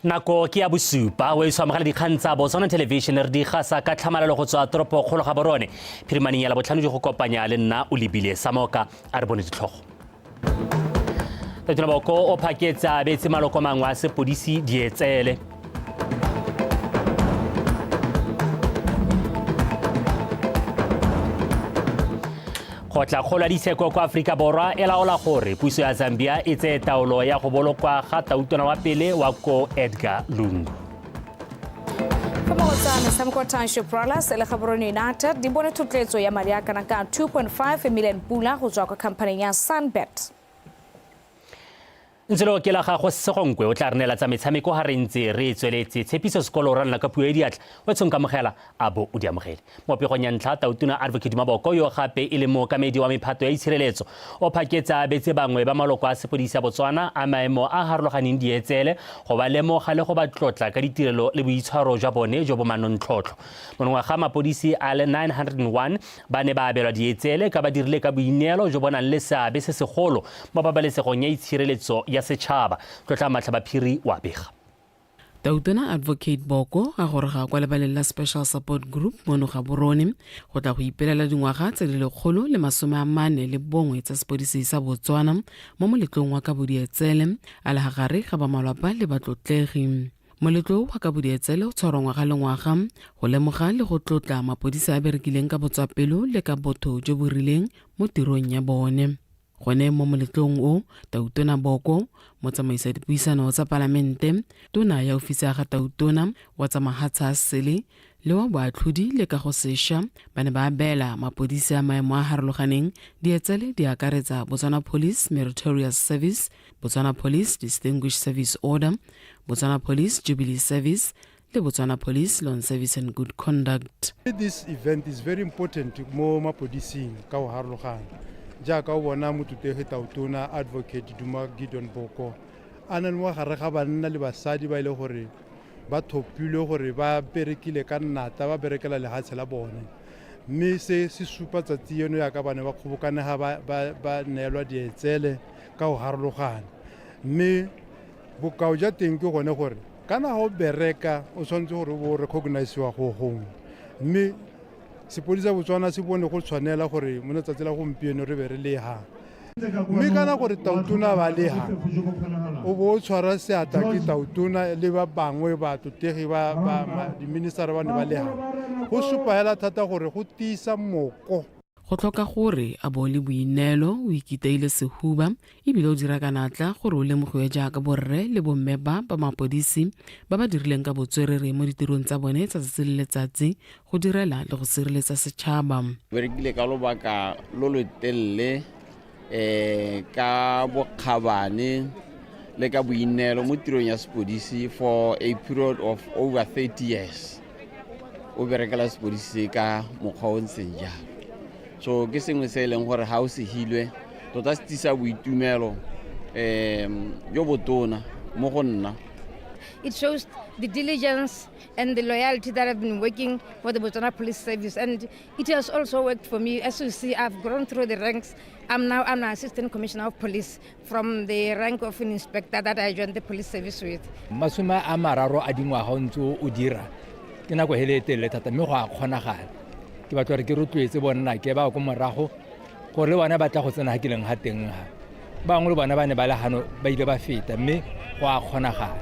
Nako ke ya bosupa o e amogela dikgang tsa Botswana Television re di gasa ka tlhamalalo go tswa toropo kgolo ga borone phirimaneng ya labotlhano di go kopanya le nna o lebile Samoka. A re bone ditlhogo. Tautona Boko o phaketse a abetse maloko mangwe a sepodisi dietsele. Kgotlakgolo ya ditsheko kwa Aforika Borwa e laola gore puso ya Zambia e tseye taolo ya go bolokwa ga tautona wa pele wa ko Edgar Lungu. Fa mo go tsa metshameko, Township Rollers le Gaborone United di bone thotloetso ya madi a kana ka 2.5 million pula go tswa kwa khamphaneng ya Sunbet. Ntse le okela ga go Segonkwe o tla re neela tsa metshameko ga re ntse re tsweletse. Tshepiso Sekolo o ranola ka puo e diatla o tshong kamogela a bo o di amogele. Mo pegong ya ntlha, Tautona Advocate Maboko yo gape e leng mookamedi wa mephato ya itshireletso o phaketse a abetse bangwe ba maloko a sepodisi a Botswana a maemo a harologaneng dietsele go ba lemoga le go ba tlotla ka ditirelo le boitshwaro jwa bone jo bo manontlhotlho. Monongwaga mapodisi a le 901 Ba ne ba abelwa dietsele ka ba dirile ka boineelo jo bo nang le seabe se segolo mo pabalesegong ya itshireletso ya setšhaba. Tlotla Matlhabaphiri wa bega. Tautona Advocate Boko a goroga kwa lebaleng la Special Support Group mono Gaborone go tla go ipelela dingwaga tse di 141 tsa sepodisi sa Botswana mo moletlong wa kabo dietsele a le gare ga ba malwapa le batlotlegi. Moletlo wa kabo dietsele o tshwarwa ngwaga le ngwaga go lemoga le go tlotla mapodisi a berekileng ka botswapelo le ka botho jo bo rileng mo tirong ya bone. Gone mo moletlong o, Tautona Boko, motsamaisa dipuisano tsa palamente, tona ya ofisi ya ga Tautona wa tsa mahatsha a sele le wa boatlhodi le kago sesha ba ne ba abela mapodisi a maemo a harologaneng dietsele di akaretsa Botswana Police Meritorious Service, Botswana Police Distinguished Service Order, Botswana Police Jubilee Service le Botswana Police Long Service and Good Conduct. This event is very important mo mapodising ka go harologana jaaka o bona motlotlegi Tautona Advocate Duma Gideon Boko a na le mo gare ga banna le basadi ba e le gore ba thopilwe gore ba berekile ka nnata ba berekela lehatshe la bone, mme se se supa tsatsi eno yaka ba ne ba kgobokanega ba neelwa dietsele ka go harologana. Mme bokao jwa teng ke gone gore kana ga o bereka o tshwanetse gore o bo o recognisiwa go gongwe, mme sepodisa sa Botswana se bone go tshwanela gore mo letsatsi la gompieno re be re le ha, mme kana gore tautona ba le ha o bo o tshwara seatla ke tautona le ba bangwe batlotlegi ba diministara ba ne ba le ha, go supa hela thata gore go tiisa moko. Go tlhoka gore a bo le boineelo, o ikiteile sehuba ebile o dira ka natla gore o lemogiwe jaaka borre le bomme ba ba mapodisi ba ba dirileng ka botswerere mo ditirong tsa bone tsa tsatsi le letsatsi go direla le go sireletsa setšhaba. Berekile ka lobaka lo lo telele ka bokgabane le ka boineelo mo tirong ya sepodisi for a period of over 30 years. O berekela sepodisi ka mokgwa o ntseng jalo. So ke sengwe se e leng gore ga o se hilwe tota se tsisa boitumelo jo botona mo go nna. It shows the diligence and the loyalty that I've been working for the Botswana Police Service, and it has also worked for me. As you see, I've grown through the ranks. I'm now an assistant commissioner of police from the rank of an inspector that I joined the police service with. 30 a dingwaga o ntse o dira ke nako hele e telele thata, mme go a kgonagala. Ke batla gore ke rotloetse bonna ke ba ko morago gore le bona ba tla go tsena ga ke leng ga teng ga. Bangwe le bona ba ne ba le gano ba ile ba feta, mme go a kgonagala.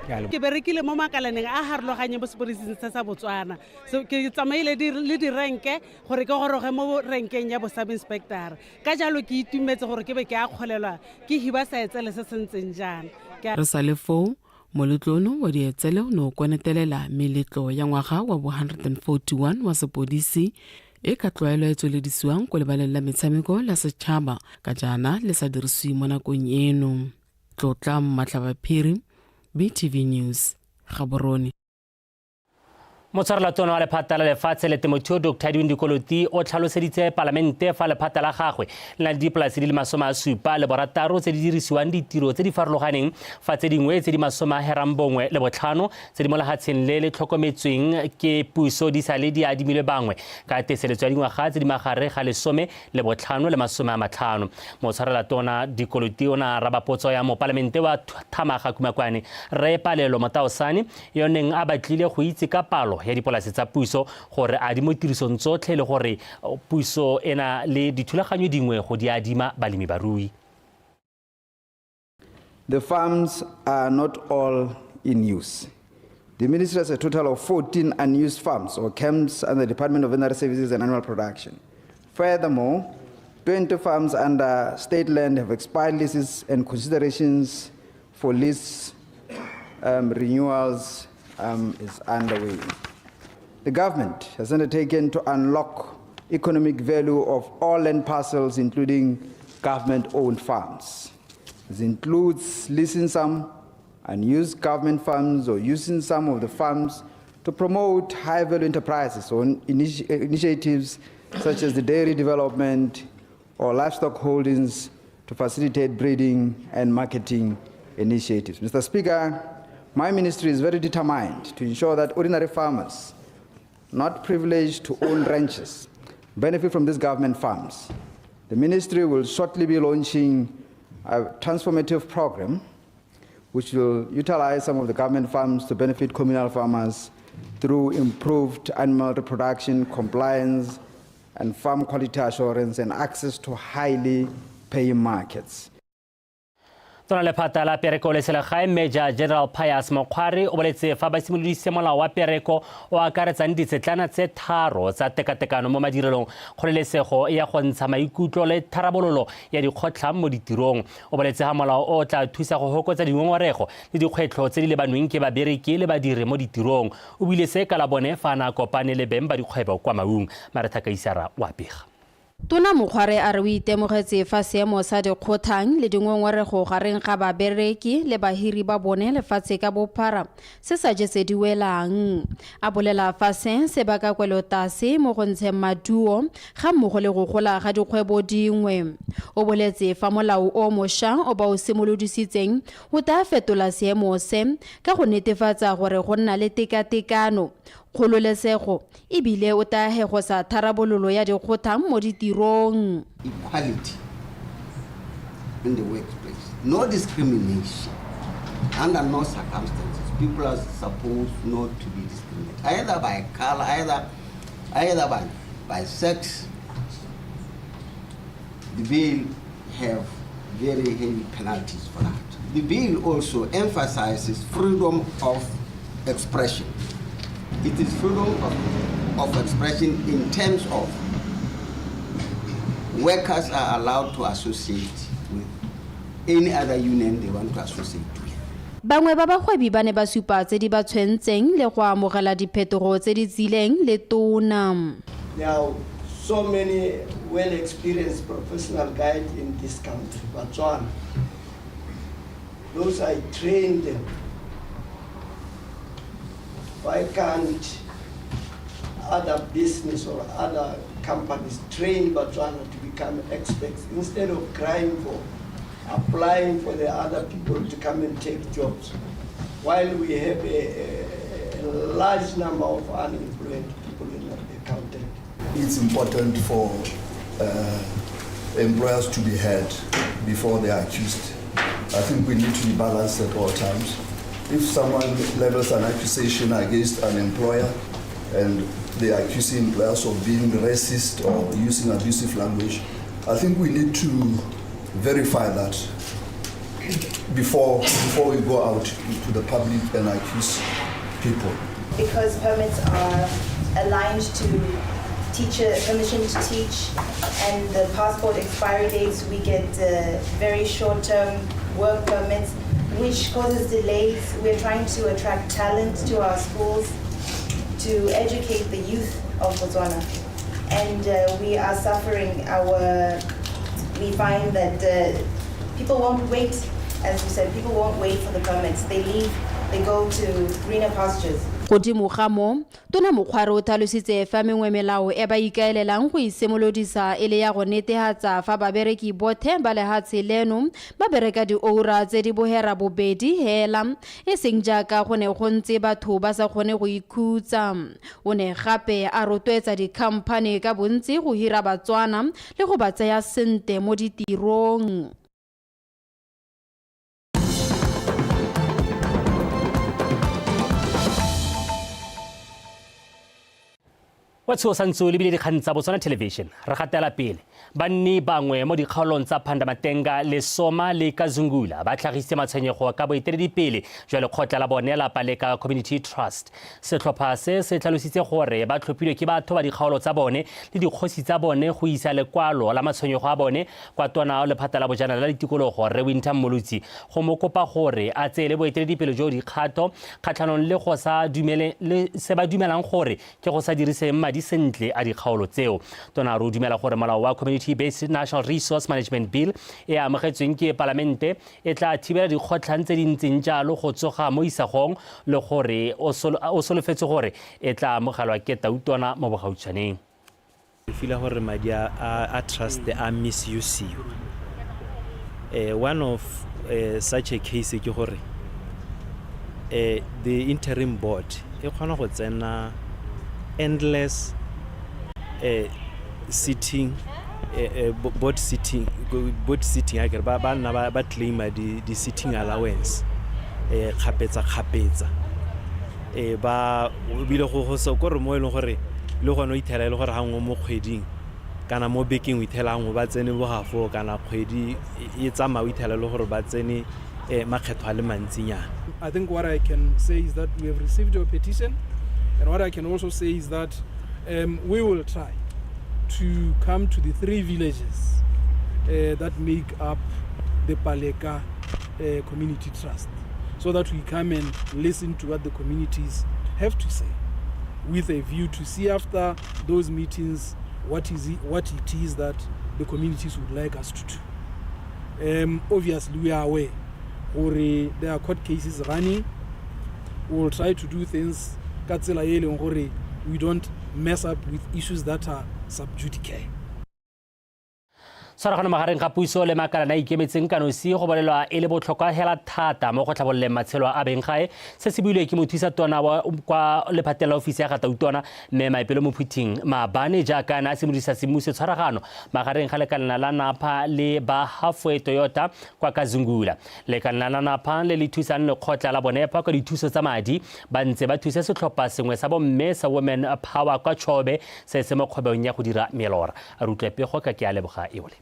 Ke berekile mo makalaneng a harologanyeng mo sepodising se sa Botswana. So ke tsamaile le direnke gore ke goroge mo renkeng ya bo sub inspector. Ka jalo ke itumetse gore ke be ke akgolelwa ke hiba saetsele se se ntseng jaana. Re sa le foo, moletlo ono wa dietsele o ne o konetelela meletlo ya ngwaga wa bo 141 wa sepodisi e ka tlwaelo e tsweledisiwang ko lebaleng la metshameko la setšhaba ka jaana le sa dirisiwe mo nakong eno. Tlotla Mmatlhabaphiri, BTV News, Gaborone. Motshwarelatona wa lephata la lefatshe le temothuo Dr Edwin Dikoloti o tlhaloseditse palamente fa lephata la gagwe le na le dipolase di le 76 tse di dirisiwang ditiro tse di farologaneng, fa tse dingwe tse di 95 tse di mo lefatsheng le le tlhokometsweng ke puso di sale di adimilwe bangwe ka teseletso ya dingwaga tse di magare ga 15 le 50. Motshwarelatona Dikoloti o ne a araba potso ya mopalamente wa Thamaga Kumakwane Rre Palelo Motaosane yo neng a batlile go itse ka palo ya dipolase tsa puso gore a di mo tirisong tsotlhe le gore puso e na le dithulaganyo dingwe go di adima balemi barui. The farms are not all in use. The ministry has a total of 14 unused farms or camps under the Department of Veterinary Services and Animal Production. Furthermore, 20 farms under state land have expired leases and considerations for lease renewals is underway. The government has undertaken to unlock economic value of all land parcels, including government-owned farms. This includes leasing some unused government farms or using some of the farms to promote high-value enterprises or initiatives such as the dairy development or livestock holdings to facilitate breeding and marketing initiatives. Mr. Speaker, my ministry is very determined to ensure that ordinary farmers, not privileged to own ranches, benefit from these government farms. The ministry will shortly be launching a transformative program which will utilize some of the government farms to benefit communal farmers through improved animal reproduction, compliance, and farm quality assurance and access to highly paying markets. Tona lephata la pereko le selegae Major General Pius Mokgware o boletse fa ba simolodisitse molao wa pereko o akaretsang ditsetlana tse 3 tsa tekatekano mo madirelong, kgololesego ya go ntsha maikutlo le tharabololo ya dikgotlhang mo ditirong. O boletse ha molao o tla thusa go hokotsa dingongorego le dikgwetlho tse di lebanweng ke babereki le badiri mo ditirong. O buile se ka la bone fa a kopane le beng ba dikgwebo kwa Maung. Maretha Kaisara wa pega. Tona Mokgware a re o itemogetse fa seemo sa dikgothang le dingongorego gareng ga babereki le bahiri ba bone lefatshe ka bophara se sa jese di welang. A bolela fa se baka kwelotase mo go ntsheng maduo ga mmogo le go gola ga dikgwebo dingwe. O boletse fa molao o mošwa o ba o simolodisitseng o tla fetola seemo se ka go netefatsa gore go nna le tekatekano, kgololesego ebile o tla hegosa tharabololo ya dikgothang mo ditirong. Equality in the workplace, no discrimination. Under no circumstances, people are supposed not to be discriminated, either by color, either by sex. The bill have very heavy penalties for that. The bill also emphasizes freedom of expression. It is freedom of expression in terms of workers are allowed to associate with any other union they want to associate with. Bangwe ba bagwebi ba ne ba supa tse di ba tshwentseng le go amogela diphetogo tse di tsileng le tona. There are so many well-experienced professional guides in this country, Botswana. Those I trained them. Why can't other business or other companies train Botswana to become experts instead of crying for, applying for the other people to come and take jobs, while we have a large number of unemployed people in the country? It's important for employers to be heard before they are accused. I think we need to be balanced at all times. If someone levels an accusation against an employer and they are accusing employers of being racist or using abusive language, I think we need to verify that before we go out to the public and accuse people. Because permits are aligned to teacher permission to teach and the passport expiry dates, we get very short-term work permits, which causes delays. We're trying to attract talent to our schools to educate the youth of Botswana. And we are suffering. We find that people won't wait, as you said, people won't wait for the permits. They leave They go to greener pastures. Godimo ga moo, Tona Mokgware o tlhalositse fa mengwe melao e ba ikaelelang go e simolodisa e le ya go netehatsa fa babereki bothe ba lehatshe leno ba bereka dioura tse di bohera bobedi hela e seng jaaka go ne go ntse batho ba sa kgone go ikhutsa. O ne gape a rotloetsa dikhamphane ka bontsi go hira Batswana le go ba tseya sente mo ditirong. Wa tsho santse o lebile dikgang tsa Botswana Television. Re gatela pele. Banni bangwe mo dikgaolong tsa Pandamatenga, Lesoma le Kazungula ba tlhagisitse matshwenyego ka boeteledipele jwa lekgotla la bone la Paleka Community Trust. Setlhopha se se tlhalositse gore ba tlhophilwe ke batho ba dikgaolo tsa bone le dikgosi tsa bone go isa lekwalo la matshwenyego a bone kwa tona wa lephata la bojanala le tikologo Rre Winter Mmolotsi go mo kopa gore a tseele boeteledipele jo dikgato kgatlhanong le go sa dumele le se ba dumelang gore ke go sa diriseng madi sentle a dikgaolo tseo. Tona a re o dumela gore molao wa Community Based National Resource Management Bill e amogetsweng ke palamente e tla thibela dikgotlhang tse di ntseng jalo go tsoga mo isagong le gore o solofetse gore e tla amogelwa ke tautona mo bogautshwaneng. Ke feela gore madi a trust a misusiwa. One of such a case ke gore the interim board e kgona go tsena endless sitting, board sitting, board sitting akere ba nna ba claima di sitting allowance kgapetsa kgapetsa. Ba ebile go go kore mo e leng gore le gone o ithela e le gore ga nngwe mo kgweding kana mo bekeng o ithela nngwe ba tsene bogafo kana kgwedi e tsamaya o ithela e le gore ba tsene makgetho a le mantsinyana. I think what I can say is that we have received your petition, and what I can also say is that we will try to come to the 3 villages that make up the Paleka Community Trust, so that we come and listen to what the communities have to say, with a view to see after those meetings what it is that the communities would like us to do. Obviously, we are aware gore there are court cases running. We will try to do things ka tsela e leng gore we don't mess up with issues that are sub judice. Tshwaragano magareng ga puso le makalana a ikemetseng ka nosi go bolelwa e le botlhokwa hela thata mo go tlhabololeng matshelo a beng gae. Se se builwe ke mothusa tona wa kwa lephateng la ofisi ya ga Tautona mme Maipelo Mophuting maabane jaaka a ne a simolodisa semmuso tshwaragano magareng ga lekalana la Napa le ba Halfway Toyota kwa Kazungula. Lekalana la Napa le le thusang lekgotla la Bonepa ka dithuso tsa madi ba ntse ba thusa setlhopha sengwe sa bomme sa Women Power kwa Chobe se se mo kgwebong ya go dira melora. A re utlwe pego ka ke a leboga eole.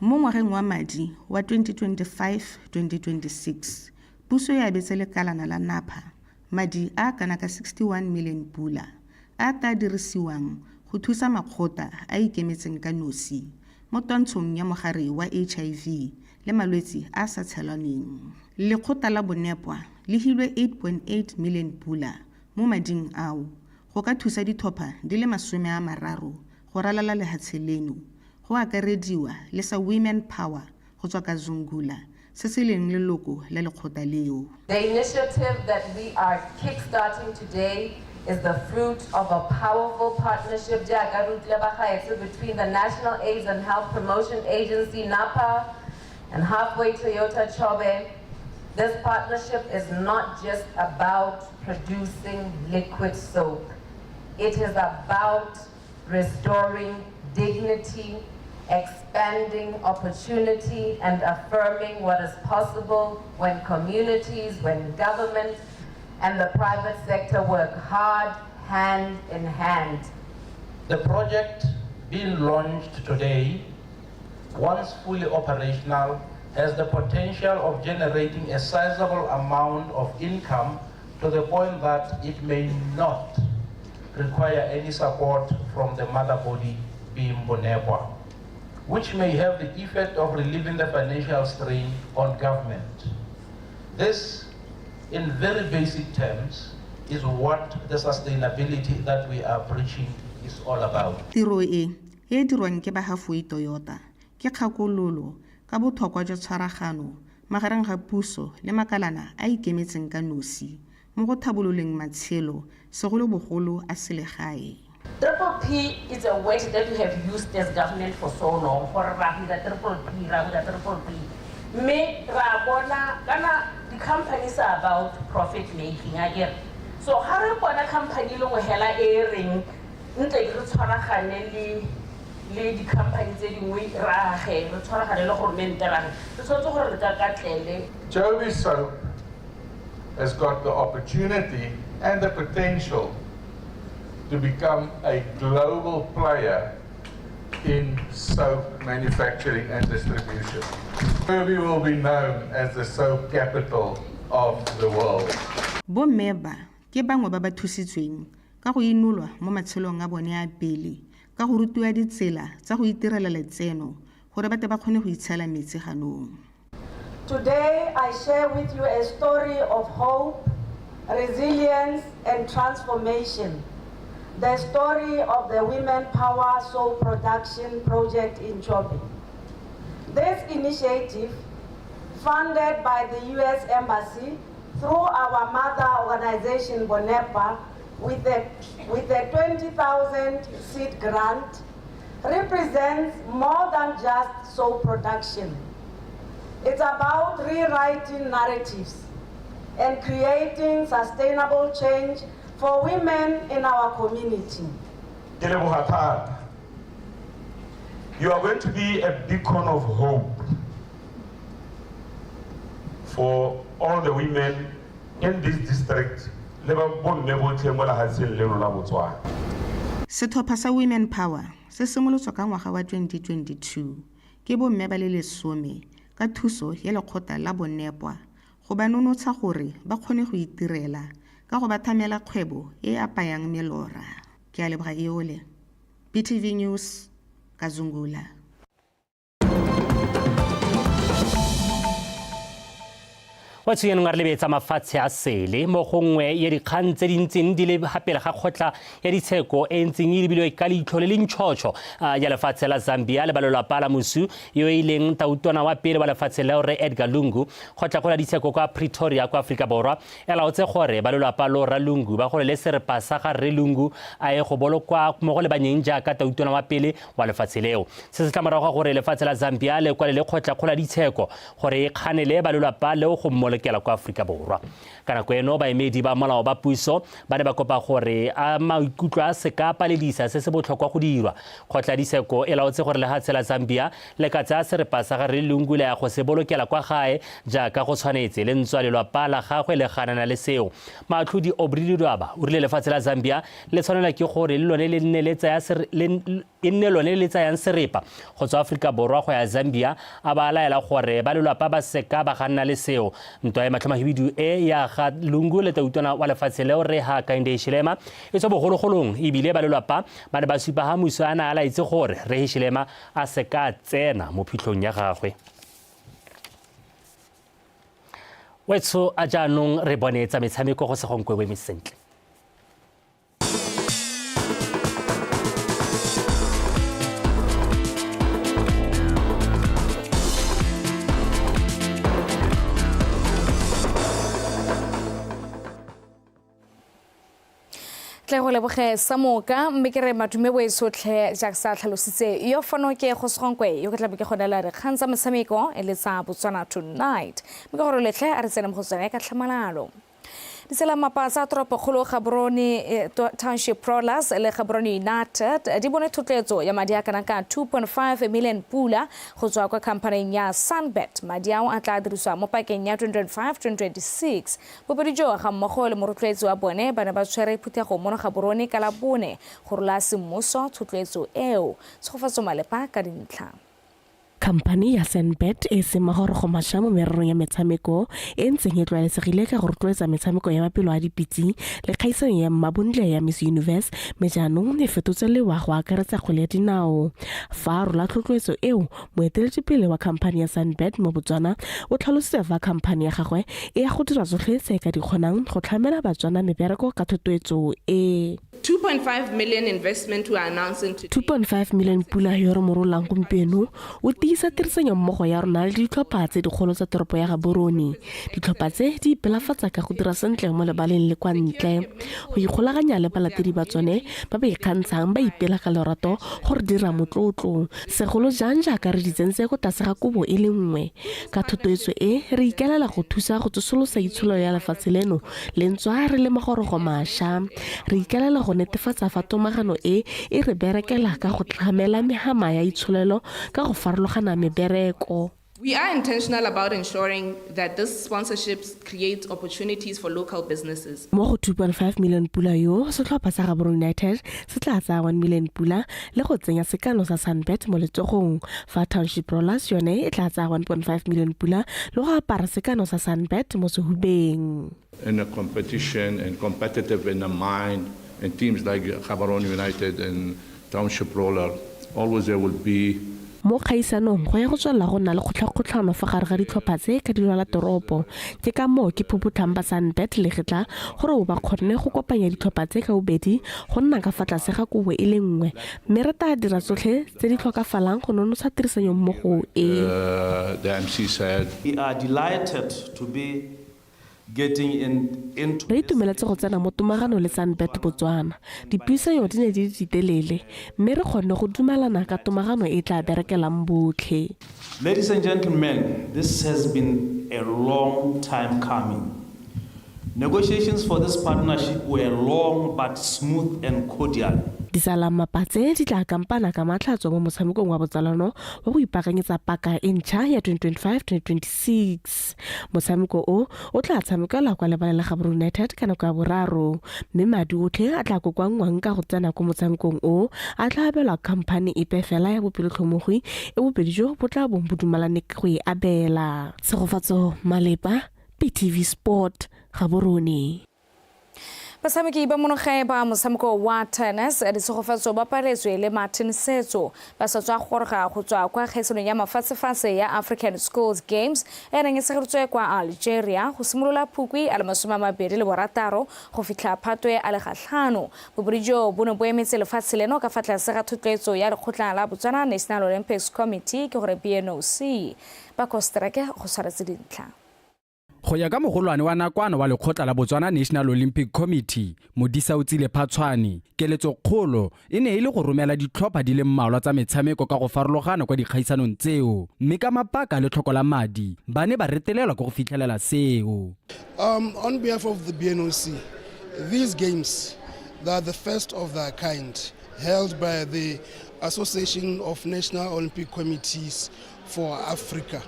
Mo ngwageng wa madi wa 2025-2026, puso e abetse lekalana la Napa madi a kana ka 61 million pula a tla dirisiwang go thusa makgotla a ikemetseng ka nosi mo twantshong ya mogare wa HIV le malwetse a sa tshelaneng. Lekgotla la Bonepwa le hilwe 8.8 million pula mo mading ao go ka thusa ditlhopha di le 30 go ralala lehatshe leno, go akarediwa le sa Women Power go tswa Kazungula se se leng leloko la lekgotla leo. The initiative that we are kickstarting today is the fruit of a powerful partnership between the National AIDS and Health Promotion Agency, NAPA, and Halfway Toyota Chobe. This partnership is not just about producing liquid soap. It is about restoring dignity, expanding opportunity, and affirming what is possible when communities, when government, and the private sector work hard, hand in hand. The project being launched today, once fully operational, has the potential of generating a sizable amount of income to the point that it may not require any support from the mother body being Bonepwa, which may have the effect of relieving the financial strain on government. This, in very basic terms, is what the sustainability that we are preaching is all about. Tiro e e dirwang ke ba Halfway Toyota ke kgakololo ka botlhokwa jwa tshwaragano magareng ga puso le makalana a a ikemetseng ka nosi mo go thabololeng matshelo segolobogolo a selegae. Triple P is a word that we have used as government for so long, gore ra go dira triple P, ra go dira triple P. Mme ra bona kana di-companies are about profit making, akere. So ga re bona company le nngwe hela e e reng ntle ke re tshwaragane le le di-company tse dingwe ra age, re tshwaragane le goromente ra age, re tshwanetse gore re kakatlele. Chobe Soap has got the opportunity and the potential to become a global player in soap manufacturing and distribution. Chobe will be known as the soap capital of the world. Bomme ba ke bangwe ba ba thusitsweng ka go inolwa mo matshelong a bone a pele ka go rutiwa ditsela tsa go itirela letseno gore ba tle ba kgone go itshela metsi ganong. Today, I share with you a story of hope, resilience, and transformation. The story of the Women Power Soap Production Project in Chobe. This initiative, funded by the US Embassy through our mother organization, BONEPA, with a 20,000 seed grant, represents more than just soap production. It's about rewriting narratives and creating sustainable change for women in our community. Ke leboga thata. You are going to be a beacon of hope for all the women in this district le ba bomme botlhe mo lefatsheng leno la Botswana. Setlhopha sa Women Power se simolotswe ka ngwaga wa 2022 ke bomme ba le lesome ka thuso ya lekgotla la Bonepwa go ba nonotsha gore ba kgone go itirela ka go ba thamela kgwebo e e apayang melora. Ke a leboga Eole. BTV News, Kazungula. Wa tshoyanong a re lebetsa mafatshe a sele mo gongwe ya dikgang tse di ntseng di le ga pele ga kgotla ya ditsheko e ntseng e lebilwe ka leitlho le le ntšhotšho ya lefatshe la Zambia le ba lelapa la mosu yo e leng tautona wa pele wa lefatshe leo re Edgar Lungu. Kgotlakgolo ya ditsheko kwa Pretoria kwa Aforika Borwa e laotse gore ba lelapa lo ra Lungu ba golele serepa sa ga Rre Lungu a ye go bolokwa mo go lebanyeng jaaka tautona wa pele wa lefatshe leo. Se se tla morago ga gore lefatshe la Zambia le kwalele kgotlakgolo ya ditsheko gore e kganele ba lelapa leo go mmolokela kwa Aforika Borwa. Ka nako eno baemedi ba molao ba puso ba ne ba kopa gore a maikutlo a seka paledisa se se botlhokwa go dirwa. Kgotla ditsheko e laotse gore lehatshe la Zambia le ka tsaya serepa sa ga Rre Lungu le ya go se bolokela kwa gae jaaka go tshwanetse, le ntswa lelwapa la gagwe le ganana le seo. Maatlhodi Aubrey Ledwaba o rile lefatshe la Zambia le tshwanelwa ke gore le lone le nne le tsaya e nne lone le tsayang serepa go tswa Aforika Borwa go ya Zambia, a ba laela gore ba lelwapa ba seka ba ganna le seo. Ntwa ya matlhomahibidu e ya ga Lungu le tautona wa lefatshe leo Rre Hakainde Hichilema e tswa bogologolong, ebile ba lelwapa ba ne ba supa ha muso a ne a laetse gore Rre Hichilema a seka tsena mo phitlhong ya gagwe. Wetsho a jaanong re bone tsa metshameko go segonkwe bo eme sentle. Tle go leboge sa moka mme ke re madume bo e sotlhe jaaka sa tlhalositse yo fano ke go segonkwe yo ke tlabe ke go neela dikgang tsa metshameko e le tsa Botswana Tonight mme ke gore letlhe a re tsene mo go tsone ka tlhamalalo. Ditselamapa tsa toropokgolo Gaborone Township Rollers le Gaborone United di bone thotloetso ya madi a kana ka 2.5 million pula go tswa kwa khamphaneng ya Sunbet. Madi ao a tla dirisiwa mo pakeng ya 2025-2026. Bobedi jo ga mmogo le morotloetsi wa bone ba ne ba tshwere phuthego mono Gaborone ka Labone go rola semmuso thotloetso eo. Tshegofatso Malepa ka dintlha. Khamphani ya Sunbet e seng magorogo mašwa mo mererong ya metshameko e ntseng e tlwaelesegile ka go rotloetsa metshameko ya mapelo a dipitse le kgaisanyo ya mmabontle ya Miss Universe mme jaanong e fetotse lewa go akaretsa kgwele ya dinao. Fa a rola tlotloetso eo, moeteledipele wa khamphani ya Sunbet mo Botswana o tlhalositse fa khamphani ya gagwe e ya go dira tsotlhe tse e ka di kgonang go tlhamela Batswana mebereko ka thotloetso e. 2.5 million investment we are announcing today. 2.5 million pula yo re mo rolang gompieno o tiisa tirisanyommogo ya rona le ditlhopha tse dikgolo tsa toropo ya Gaborone. Ditlhopha tse di ipelafatsa ka go dira sentle mo lebaleng le kwa ntle. Go ikgolaganya le balatedi ba tsone ba ba ikgantshang ba ipela ka lerato go re dira motlotlo, segolo jang jaaka re di tsentse ko tlase ga kobo e le nngwe. Ka thotloetso e, re ikaelela go thusa go tsosolosa itsholo ya lefatshe leno le ntswa re le magorogo mašwa. Re ikaelela go netefatsa fa tomagano e e re berekela ka go tlhamela mehama ya itsholelo ka go farologana mebereko. We are intentional about ensuring that this sponsorships create opportunities for local businesses. Mo go 2.5 million pula yo, setlhopha sa Gaborone United se tla tsaya 1 million pula le go tsenya sekano sa Sunbet mo letsogong, fa Township Rollers yone e tla tsaya 1.5 million pula le go apara sekano sa Sunbet mo sehubeng. In a competition and competitive in the mind, and teams like Gaborone United and Township Roller, always there will be Mo kgaisanong go ya go tswelela go nna le kgotlhakgotlhano fa gare ga ditlhopha tse ka dilwa la toropo. Ke ka moo ke phophothang ba Sunbet legetla gore o ba kgonne go kopanya ditlhopha tse ka bobedi go nna ka fa tlase ga kobo e le nngwe, mme re tla dira tsotlhe tse di tlhokafalang go nonotsha tirisanyommogo e. The MC said. We are delighted to be getting into Re itumeletse go tsena mo tomaganong le Sunbet Botswana. Dipuisanyo di ne di le ditelele, mme re kgonne go dumalana ka tomagano e e tla berekelang botlhe. Ladies and gentlemen, this has been a long time coming. Negotiations for this partnership were long but smooth and cordial. Disalamapa tse di tla kampana ka matlhatso mo motshamekong wa botsalano wa go ipaakanyetsa paka e ntšha ya 2025-2026. Motshameko o o tla tshamekelwa kwa lebaleng la Gaborone United ka nako ya 3:00, mme madi otlhe a tla kokoanngwang ka go tsena ko motshamekong o a tla abelwa khamphane epe fela ya bopelotlhomogi e bobedi jo bo tla bong bo dumalane go e abela. Tshegofatso Malepa, BTV Sport, Gaborone. Batshameki ba monogae ba motshameko wa tennis Ditshegofatso ba paletswe le Martin Setso ba sa tswa goroga go tswa kwa kgaisanong ya mafatshefatshe ya African Schools Games e neng e tshegeditswe kwa Algeria go simolola Phukwi a le 26 go fitlha Phatwe a le 5. Bobedi jo bo ne bo emetse lefatshe leno ka fa tlase ga thotloetso ya lekgotla la Botswana National Olympics Committee, ke gore BNOC. Ba kostreke go tshwaretse dintlha. Go ya ka mogolwane wa nakwana wa lekgotla la Botswana National Olympic Committee, Modisaotsile Phatshwane, keletsokgolo e ne e le go romela ditlhopha di le mmalwa tsa metshameko ka go farologana kwa dikgaisanong tseo, mme ka mabaka a letlhoko la madi, ba ne ba retelelwa ke go fitlhelela seo. On behalf of the BNOC, these games, they are the first of their kind held by the Association of National Olympic Committees for Africa.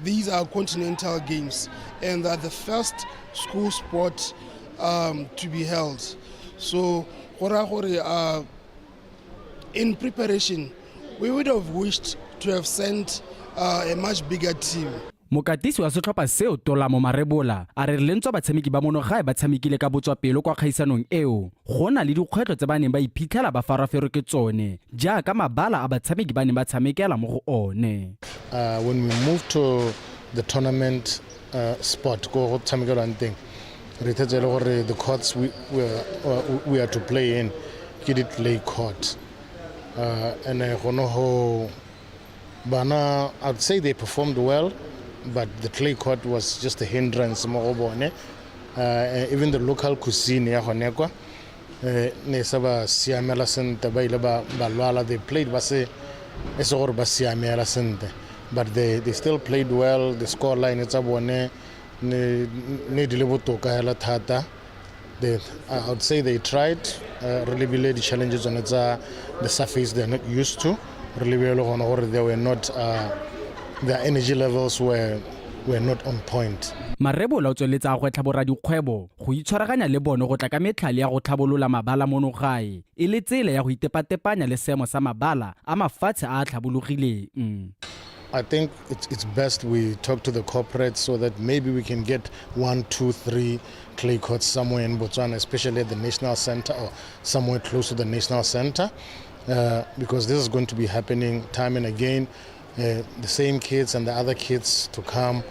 These are continental games and are the first school sport to be held. So, in preparation, we would have wished to have sent a much bigger team. Mokatisi wa setlhopha seo Tolamo Marebola a re le ntswa batshameki ba monogae ba tshamekile ka botswapelo kwa kgaisanong eo, go na le dikgwetlho tse ba neng ba iphitlhela ba faraferwe ke tsone jaaka mabala a batshameki ba neng ba tshamekela mo go one. When we moved to the tournament spot ko go tshamekelwang teng, re ithetse e le gore the courts we are to play in ke di clay court. And go ne go bana, I'd say they performed well, but the clay court was just a hindrance mo go bone. Even the local cuisine ya gone kwa ne sa ba siamela sentle, ba ile ba lwala. They played ba se e se gore ba siamela sentle, but they still played well. The score line tsa bone ne di le botoka hela thata. I would say they tried. Re lebile di-challenges tsone tsa the surface they're not used to. Re lebile le gone gore they were not, their energy levels were not on point. Marebola o tsweletse a gwetlha boradikgwebo go itshwaraganya le bone go tla ka metlhale ya go tlhabolola mabala mono gae, e le tsela ya go itepatepanya le seemo sa mabala a mafatshe a a tlhabologileng. I think it's best we talk to the corporates so that maybe we can get 1, 2, 3 clay courts somewhere in Botswana, especially at the National Center or somewhere close to the National Center, because this is going to be happening time and again. The same kids and the other kids to come,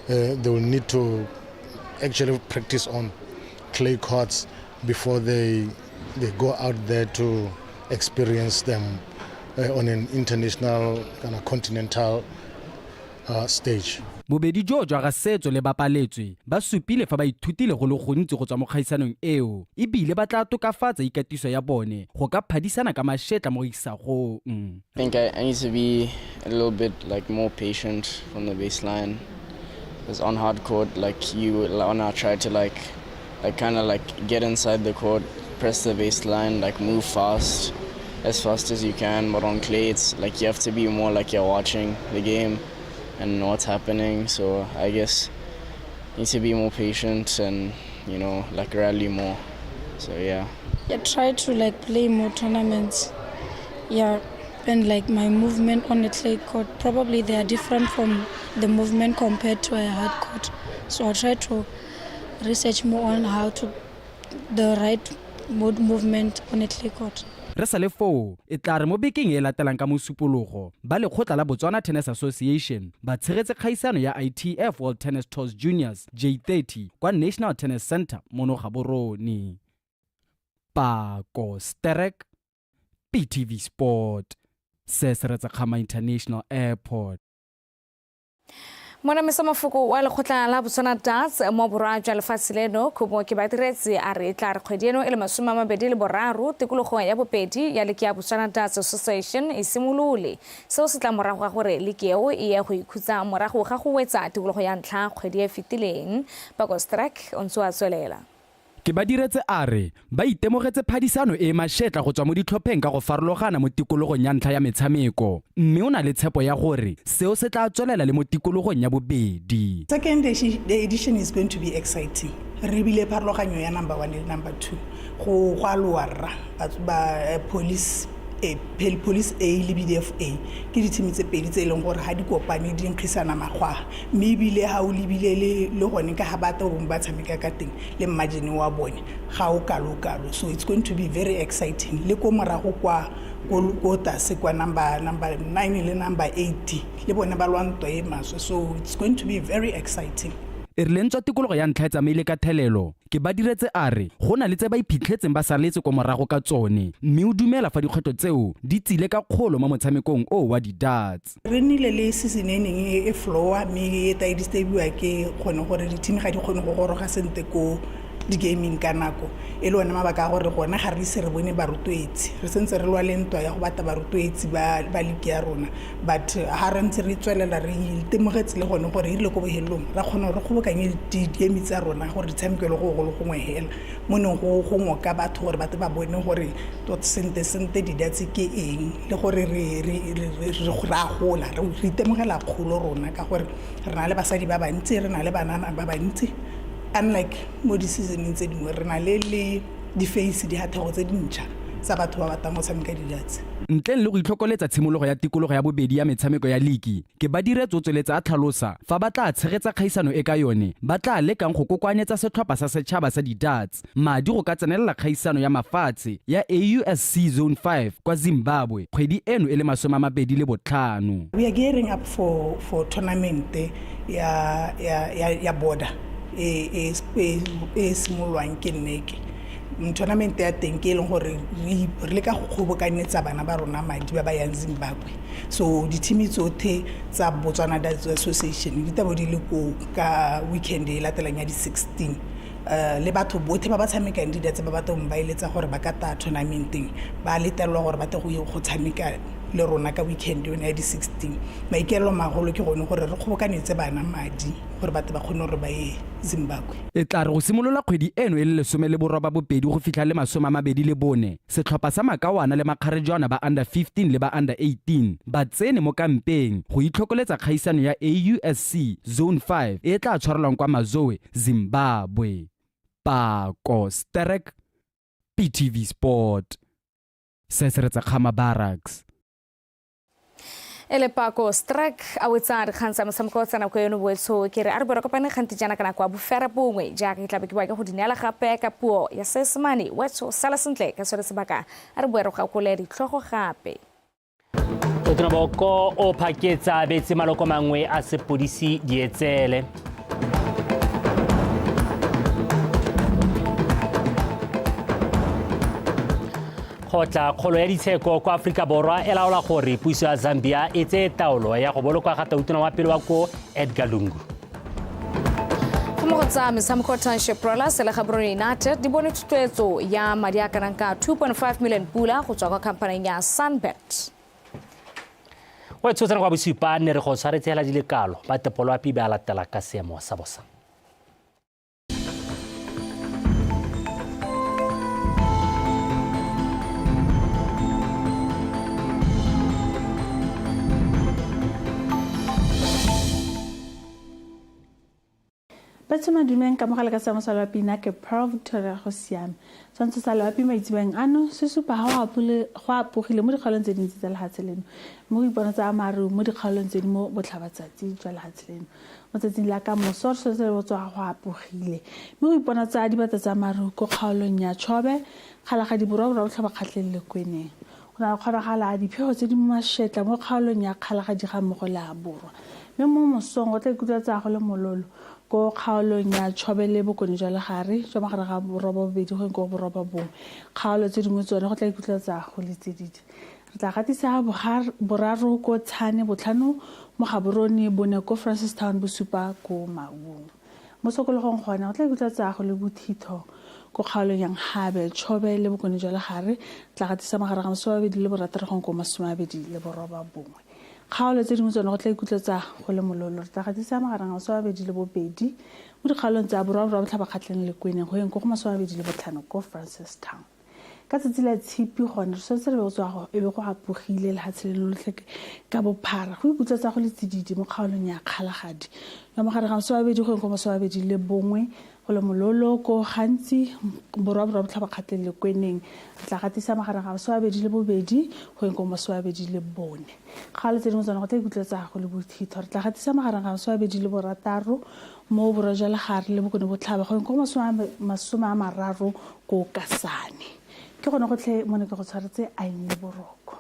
they will need to actually practice on clay courts before they go out there to experience them on an international kana continental stage. Bobedi jo jwa ga Setso le Bapaletswe ba supile fa ba ithutile go le gontsi go tswa mo kgaisanong eo ebile ba tla tokafatsa ikatiso ya bone go ka phadisana ka mašetla mo isagong. I think I need to be a little bit like more patient from the baseline. Because on hard court, like you wanna try to like kind of like get inside the court, press the baseline, like move fast as you can. But on clay, it's like you have to be more like you're watching the game and what's happening. So I guess you need to be more patient and, you know, like rally more. So yeah. I try to like play more tournaments. Yeah. And like my movement on the clay court, probably they are different from the movement compared to a hard court. So I try to research more on how to the right mode movement on a clay court. Re sa le foo, e tla re mo bekeng e latelang ka Mosupologo, ba lekgotla la Botswana Tennis Association ba tshegetse kgaisano ya ITF World Tennis Tours Juniors J30 kwa National Tennis Center mono Gaborone. Pako Sterek, PTV Sport, Seretse Khama International Airport. Monamisa mafoko wa lekgotla la Botswana Darts mo borwa jwa lefatshe leno Khumo ke badiretse a re e tla re kgwedi eno e le 23 tikologo ya bobedi ya leke ya Botswana Darts Association e simolole. Seo se tla morago ga gore leke eo e ye go ikhutsa morago ga go wetsa tikologo ya ntlha kgwedi e fetileng. Pako Strike o ntse a tswelela. Ke ba diretse a re ba itemogetse phadisano e mašetla go tswa mo ditlhopheng ka go farologana mo tikologong ya ntlha ya metshameko, mme o na le tshepo ya gore seo se tla tswelela le mo tikologong ya bobedi. Second edition is going to be exciting. Re bile pharologanyo ya number 1 le number 2 go aloa rra ba police Police A le BDF A ke di-team tse pedi tse e leng gore ga di kopane di nkgisana magwa, mme ebile ga o lebile le gone ka ga ba tobong ba tshameka ka teng le margin wa bone ga o kalo-kalo. So it's going to be very exciting. Le ko morago kwa ko tlase kwa number 9 le number 8 le bone ba lwa ntwa e maswe, so it's going to be very exciting. E rile ntswa tikologo ya ntlha e tsamaile ka thelelo, ke ba diretse a re go na le tse ba iphitlhetseng ba saletse kwa morago ka tsone, mme o dumela fa dikgwetlho tseo di tsile ka kgolo mo motshamekong o wa di-darts. Re nnile le season e neng e flowa mme e ta e disturbiwa ke gone gore di-team ga di kgone go goroga sentle ko di-gaming ka nako e le one mabaka a gore gone ga re ise re bone barotloetsi, re sentse re lwa le ntwa ya go batla barotloetsi ba league ya rona, but ga re ntse re tswelela re itemogetse le gone gore e rile ko bohelelong ra kgona gore re kgobokanye di-game tsa rona gore di tshamekelwe go golo gongwe hela mo neng go ngoka batho gore batho ba bone gore tota sente di-darts ke eng le gore re a gola, re itemogela kgolo rona ka gore re na le basadi ba bantsi, re na le banana ba bantsi. Unlike mo di-seasoneng tse dingwe re na le di-face dihathego tse dintšha tsa batho ba batlang go tshameka di-darts. Ntleng le go itlhokoletsa tshimologo ya tikologo ya bobedi ya metshameko ya liki, ke ba diretse o tsweletse a tlhalosa fa ba tla tshegetsa kgaisano e ka yone ba tla lekang go kokoanyetsa setlhopha sa setšhaba sa di-darts madi go ka tsenelela kgaisano ya mafatshe ya AUSC Zone 5 kwa Zimbabwe kgwedi eno e le 25. We are gearing up for tournament ya border e simololwang ke nneke. Tournament ya teng ke e leng gore re leka go kgobokanyetsa bana ba rona madi ba ba yang Zimbabwe. So di-team tsotlhe tsa Botswana Darts Association di tabo di le ko ka weekend e latelang ya di-16. Le batho botlhe ba ba tshamekang di-darts ba batho ba eletsa gore ba ka ta tournamenteng ba letelelwa gore ba tle go tshameka le rona ka weekend yone ya di-16. Maikaelelo magolo ke gone gore re kgobokanetse bana madi gore batho ba kgone gore ba ye Zimbabwe. E tla re go simolola kgwedi eno e le 18 go fitlha le 24, setlhopha sa makawana le makgarejwana ba under 15 le ba under 18 ba tsene mo kampeng go itlhokoletsa kgaisano ya AUSC Zone 5 e tla tshwarelwang kwa Mazowe, Zimbabwe. Pako Sterek, PTV Sport, Seretse Khama Barracks. Ele Pako Strike a wetsa dikgang tsa motshameko tsa nako eno boetsho ke re a re bore kopane kganti jaana ka nako ya bofera bongwe jaaka ke tlabe ke boa ke go di neela gape ka puo ya Seesemane. Wetsho sala sentle ka sone sebaka a re boe re gakole ditlhogo gape. Tona Boko o phaketsa abetse maloko mangwe a sepodisi dietsele. Go tla kgolo ya ditsheko kwa Aforika Borwa e laola gore puso ya Zambia e tseye taolo ya go bolokwa ga tautona wa pele wa ko Edgar Lungu. Go mo go tsa metshameko, Township Rollers le Gaborone United di bone thotloetso ya madi a kanang ka 2.5 million pula go tswa kwa khamphaneng ya Sunbet. Go e tshotsana kwa bosupa ne re go tshwaretse hela dilekalo ba tepoloapi ba latela ka seemo sa bosa. Batho madumeng ka mogala ka seemo sa loapi nna ke Pearl Victoria go siame. Tshwantsho sa loapi maitsebeng ano se supa ga go apogile mo dikgaolong tse dintsi tsa lehatshe leno mme go ipona tsa maru mo dikgaolong tse di mo botlhabatsatsi jwa lehatshe leno. Mo tsatsing la ka moso re setse re tswa go apogile mme go ipona tsa dibata tsa maru ko kgaolong ya Chobe, Kgalagadi Borwa, Borwa Botlhaba Kgatleng le Kweneng. Go na le kgonagalo ya diphego tse di mašetla mo kgaolong ya Kgalagadi ga mmogo le ya Borwa. Mme mo mosong go tla ikutlwa tsa go le mololo ko kgaolong ya Chobe le bokone jwa legare jwa magare ga 8 go ko 9. Kgaolo tse dingwe tsone go tla ikutlwa tsa go le tsididi. Re tla gatisa boraro ko Tshane, botlhano mo Gaborone, bone ko Francistown, bosupa ko Maung. Mo tshokologong gone go tla ikutlwa tsa go le bothitho ko kgaolong ya Nhabe, Chobe le bokone jwa legare. Tla gatisa magare ga 26 go ko 29. Kgaolo tse dingwe tsone go tla ikutlwa tsa go le mololo. Re tla gatisa magareng ga 22 mo dikgaolong tsa Borwa, Borwa Botlhaba Kgatleng le Kweneng go yeng ko go 25 ko Francistown. Ka tsatsi la tshipi gone re tshwanetse re be go tswa e be go apogile lehatshe leno lotlhe ka bophara go ikutlwa tsa go le tsididi mo kgaolong ya Kgalagadi ya mogare ga 20 go yeng ko 21 go le mololo ko gantsi Borwa, Borwa Botlhaba Kgatleng le Kweneng. Re tla gatisa magareng ga 22 go yeng ko 24. Kgaolo tse dingwe tsone go tla ikutlwa tsa go le bothitho. Re tla gatisa magareng ga 26 mo Borwa jwa legare le bokone botlhaba go yeng ko 30 ko Kasane. Ke gone gotlhe mo ne ke go tshwaretse a nne boroko.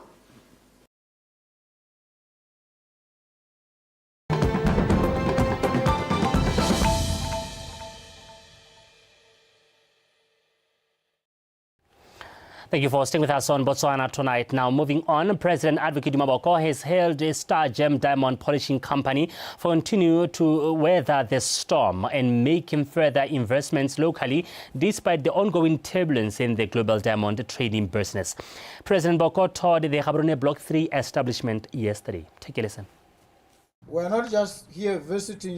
Thank you for staying with us on Botswana Tonight. Now, moving on, President Advocate Duma Boko has hailed the Stargem Diamond Polishing Company for continue to weather the storm and making further investments locally despite the ongoing turbulence in the global diamond trading business. President Boko toured the Gaborone Block 3 establishment yesterday. Take a listen. We are not just here visiting